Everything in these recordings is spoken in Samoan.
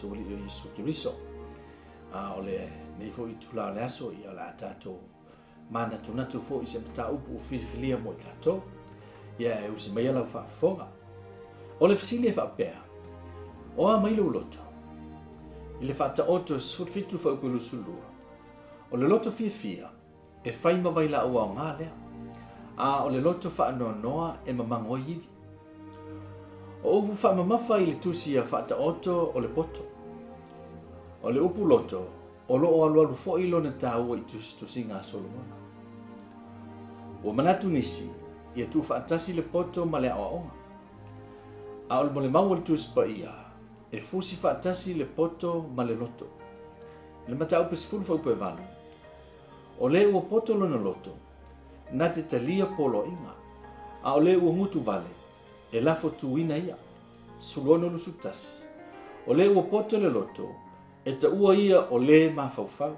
tatou Alii o Iesu Keriso. A o lenei foi itula o le aso, ia o le a tatou manatunatu foi i se mataupu ua filifilia mo i tatou. Ia e usi maia lau faafofoga. O le fesili e faapea, o a mai lou loto? I le Faataoto e 17 fuaiupu 22, o le loto fiafia e fai ma vailaau aoga lea, a o le loto faanoanoa e mamago ai ivi. O upu faamamafa i le tusi a Faataoto o le poto. O le upu loto, o lo o alualu foi lona taua i tusitusiga a Solomona. Ua manatu nisi, ia tuufaatasi le poto ma le aoaoga. A o le molimau a le Tusi Paia, e fusi faatasi le poto ma le loto. I le mataupu 10 fuaiupu e 8, o le ua poto lona loto, na te talia poloaiga, a o le ua gutu vale, e lafo tuina ia. 16 21, O le ua poto le loto, e taua ia o le mafaufau.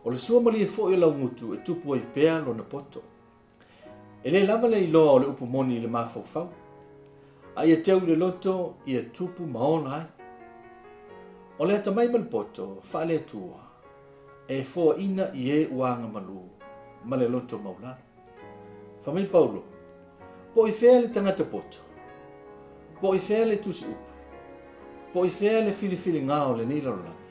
O le suamalie foi o lau gutu e tupu ai pea lona poto. E le lava le iloa o le upu moni i le mafaufau, a ia teu i le loto ia tupu ma ola ai. O le atamai ma le poto faale-Atua e foaina i e ua agamalu ma le loto maualalo. Fai mai Paulo, Po o i fea le tagata poto? Po o i fea le tusi upu? Po o i fea le filifiliga o lenei lalolagi?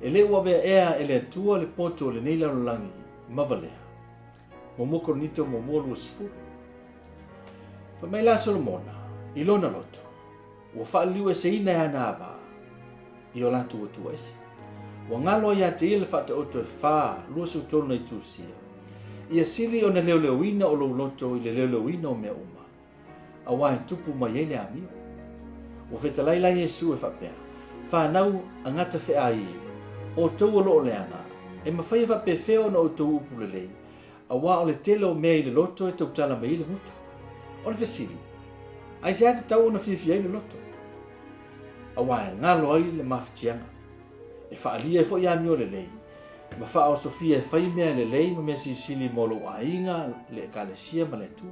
E le ua avea ea e le Atua le poto o lenei lalolagi ma valea? Muamua Korinito muamua 20. Fai mai la Solomona i lona loto, ua faaliliueseina e ana ava i o latou atua ese. Ua galo ai ia te ia le Faataoto e fa 23 na itusia. Ia sili ona leoleoina o lou loto i le leoleoina o mea uma, aua e tupu mai ai le amio. Ua fetalai la Iesu e faapea, Fanau a gata feai e, outou o lo o leaga, e mafai e faapefea ona outou upu lelei, aua o le tele o mea i le loto e tautala mai ai le gutu. O le fesili, aisea tatau ona fiafia ai le loto? Aua e galo ai le mafatiaga, e faaalia ai foi amio lelei, ma faaosofia e fai mea lelei ma mea silisili mo lou aiga, le Ekalesia ma le Atua.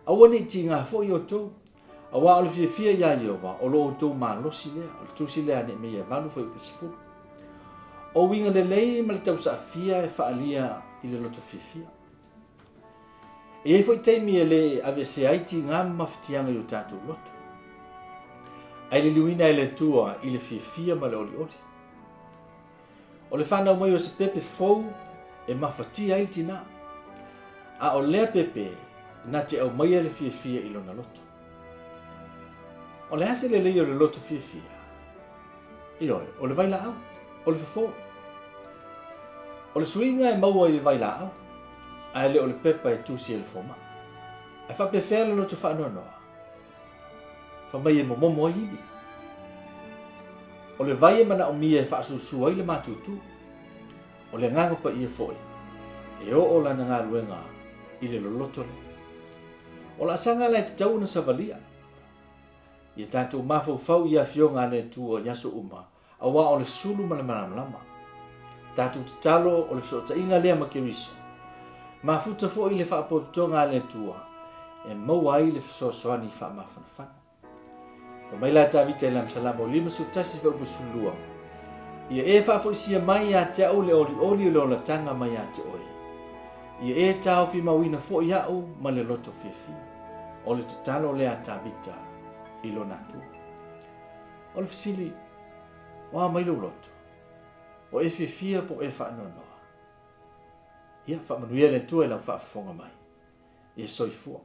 Aua ne i tiga foi outou, aua o le fiafia iā Ieova o lo outou malosi lea. O le tusi lea a Neemaia e 8 fuaiupu 10. O uiga lelei ma le tausaafia e faaalia i le loto fiafia. E i ai foi taimi e le aveesea ai tiga ma mafatiaga i o tatou loto, ae liliuina e le Atua i le fiafia ma le olioli. O le fanau mai o se pepe fou e mafatia ai le tinā, a o lea pepe na te aumaia le fiafia i lona loto. O le a se lelei o le loto fiafia? Ioe, o le vailaau, o le fofo. O le suiga e maua i le vailaau, ae le o le pepa e tusi e le fomai. Ae faapefea le loto faanoanoa? Fai mai e momomo ai ivi. O le vai e manaomia e faasusu ai le matutu. O le Agaga Paia foi e oo lana galuega i le loloto lea. O laasaga la e tatau ona savalia. Ia tatou mafaufau i afioga a le Atua i aso uma, aua o le sulu ma le malamalama. Tatou tatalo o le fesootaiga lea ma Keriso. Mafuta foi le faapotopotoga a le Atua e maua ai le fesoasoani faamafanafana. Fai mai la Tavita i lana Salamo 51 fuaiupu 12, Ia e faafoisia mai ia te au le olioli o le olataga mai ia te oe. Ia e taofimauina foi au ma le loto fiafia. O le tatalo lea a Tavita i lona Atua. O le fesili, o a mai lou loto? O e fiafia po o e faanoanoa? Ia, faamanuia le Atua i lau faafofoga mai. Ia soifua.